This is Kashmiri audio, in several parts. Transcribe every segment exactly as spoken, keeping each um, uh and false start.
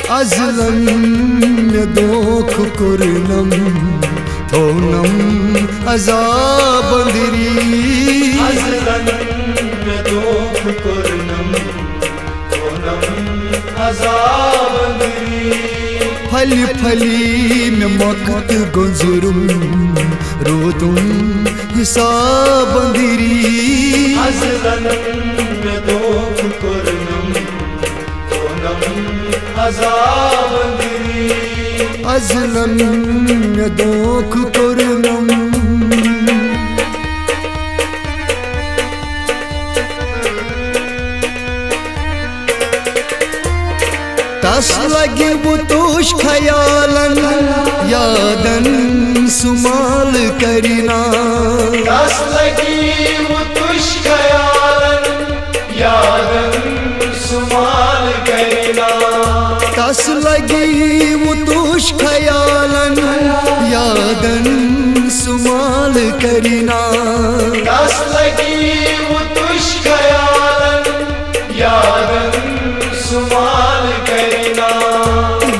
ازلن مےٚ دھوکہٕ کوٚرنم، تھوونم عذاب أنٛدری۔ ازلن مےٚ دھوکہٕ کوٚرنم، تھوونم عذاب أنٛدری۔ پھلہِ پھلہِ مےٚ مۄکھٕ تہٕ گوٚنٛزُرُم، روٗدُم حساب أنٛدری۔ ازلن مےٚ دھوکہٕ کوٚرنم، تھوونم عذاب أنٛدری۔ ازلن مےٚ دھوکہٕ کوٚرنم۔ تس لگہِ وُتُش خیالن یادن سُہ مال کرِنا۔ تس لگہِ وُتُش خیالن یادن سُہ مال کرِنا۔ تس لگہِ وُتُش خیالن یادن سُہ مال کرِنا۔ تس لگہِ وُتُش خیالن یادن سُہ مال کرِنا۔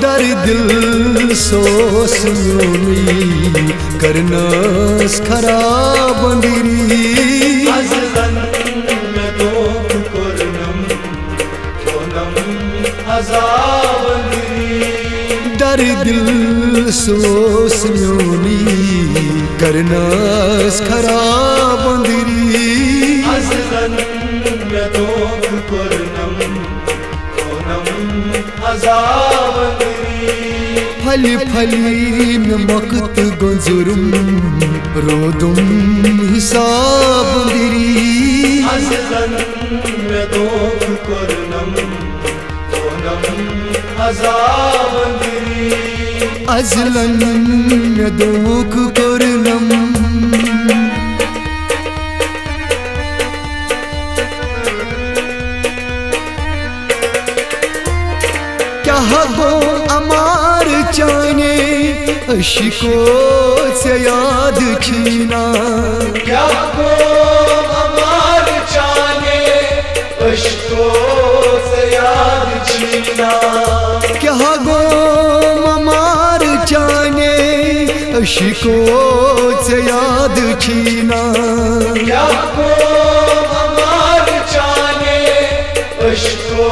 در دل سوس میونی کرنس خراب أنٛدری۔ ازلن مےٚ دھوکہٕ کوٚرنم، تھوونم عذاب أنٛدری۔ در دل سوس میونی کرنس خراب أنٛدری۔ ازلن مےٚ دھوکہٕ کوٚرنم، تھوونم عذاب أنٛدری۔ پھلہِ پھلہِ مےٚ مۄکھٕ تہٕ گوٚنٛزُرُم، روٗدُم حساب أنٛدری۔ ازلن مےٚ دھوکہٕ کوٚرنم، تھوونم عذاب أنٛدری۔ ازلن مےٚ دھوکہٕ کوٚرنم۔ کیٛاہ گوٚو عمار چانے عشقو ژےٚ یاد چھینا؟ کیٛاہ گوٚو عمار چانے عشقو ژےٚ یاد چھینا؟ کیٛاہ گوٚو عمار چانے عشقو ژےٚ یاد چھینا؟ کیٛاہ گوٚو عمار چانے عشقو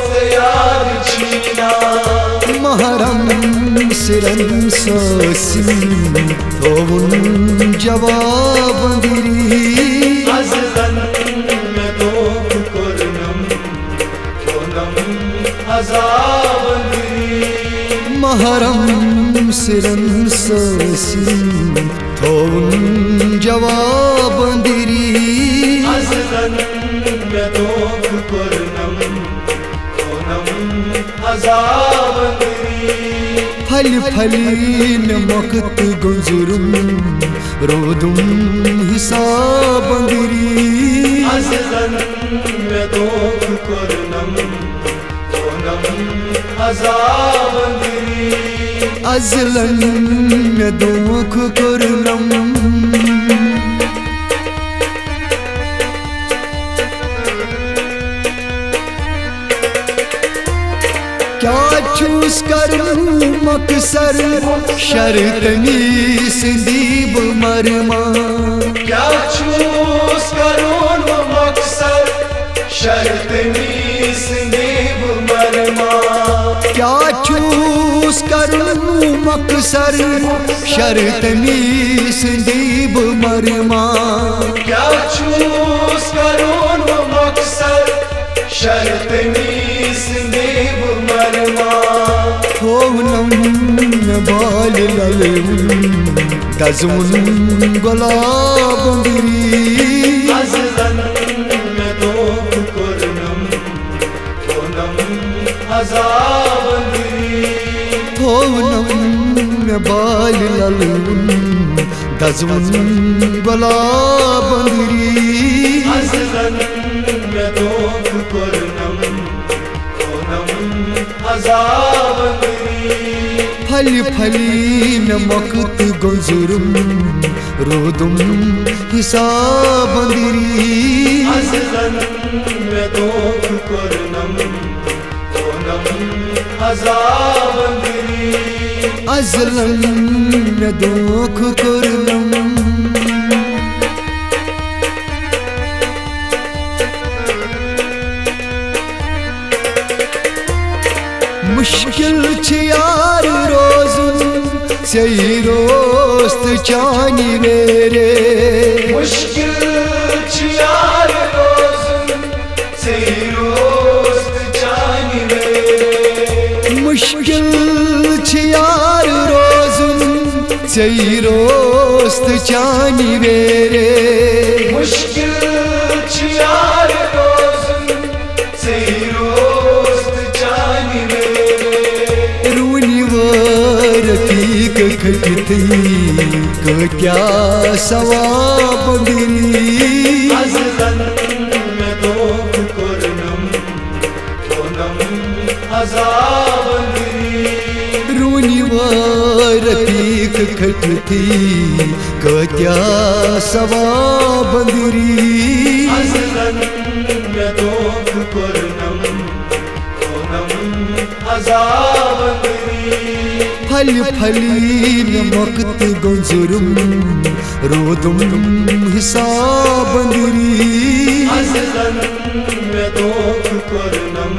ژےٚ یاد چھینا؟ محرم سِرن سٲسِم تھووُن جواب أنٛدری۔ ازلن مےٚ دھوکہٕ کوٚرنم، تھوونم عذاب أنٛدری۔ محرم سِرن سٲسِم تھووُن جواب أنٛدری۔ ازلن مےٚ دھوکہٕ کوٚرنم، تھوونم عذاب أنٛدری۔ پھلہِ پھلہِ مےٚ مۄکھٕ تہٕ گوٚنٛزُرُم، روٗدُم حساب أنٛدری۔ ازلن مےٚ دھوکہٕ کوٚرنم، تھوونم عذاب أنٛدری۔ ازلن مےٚ دھوکہٕ کوٚرنم۔ کیٛاہ چھُس کرُن مۄخصر شرطمی سٕنٛدی بہٕ مرما؟ کیٛاہ چھُس کرُن مۄخصر شرطمی سٕنٛدی بہٕ مرما؟ کیٛاہ چھُس کرُن مۄخصر شرطمی سٕنٛدی بہٕ مرما؟ کیٛاہ چھُس کرُن مۄخصر شرطمی سٕنٛدی بہٕ مرما؟ تھوونم مےٚ بالہِ للوُن دزوُن گۄلاب أنٛدری۔ ازلن مےٚ دھوکہٕ کوٚرنم، تھوونم عذاب أنٛدری۔ تھوونم مےٚ بالہِ للوُن دزوُن گۄلاب أنٛدری۔ ازلن مےٚ دھوکہٕ کوٚرنم، تھوونم عذاب أنٛدری۔ پھلہِ پھلہِ مےٚ مۄکھٕ تہٕ گوٚنٛزُرُم، روٗدُم حساب أنٛدری۔ ازلن مےٚ دھوکہٕ کوٚرنم، تھوونم عذاب أنٛدری۔ ازلن مےٚ دھوکہٕ کوٚرنم۔ مشکل چھِ یار روزُن، ژے روز تہٕ چانہِ ویرے۔ مشکل چھِ یار روزُن، ژے روز تہٕ چانہِ ویرے۔ مشکل چھِ یار روزُن، ژے روز تہٕ چانہِ ویرے۔ مشکل چھِ یار روزُن، ژے روز تہٕ چانہِ ویرے۔ روٗنہِ وٲرۍ رفیق کھٔٹِتھٕے کۭتیاہ ثواب أنٛدری۔ ازلن مےٚ دھوکہٕ کوٚرنم، کوٚرنم عذاب أنٛدری۔ روٗنہِ وٲرۍ رفیق کھٔٹِتھٕے کۭتیاہ ثواب أنٛدری۔ ازلن مےٚ دھوکہٕ کوٚرنم، کوٚرنم عذاب أنٛدری۔ پھلہِ پھلہِ مےٚ مۄکھٕ تہٕ گوٚنٛزُرُم، روٗدُم حساب أنٛدری۔ ازلن مےٚ دھوکہٕ کوٚرنم،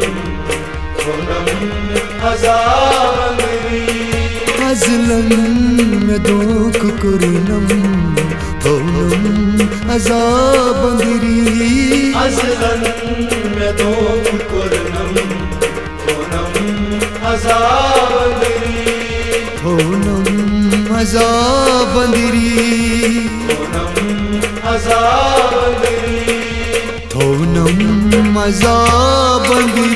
کوٚرنم عذاب أنٛدری۔ ازلن مےٚ دھوکہٕ کوٚرنم، تھوونم عذاب أنٛدری۔ ازلن مےٚ دھوکہٕ کوٚرنم، تھوونم عذاب أنٛدری۔ تھوونم عذاب أنٛدری۔ تھوونم عذاب أنٛدری۔ تھوونم عذاب أنٛدری۔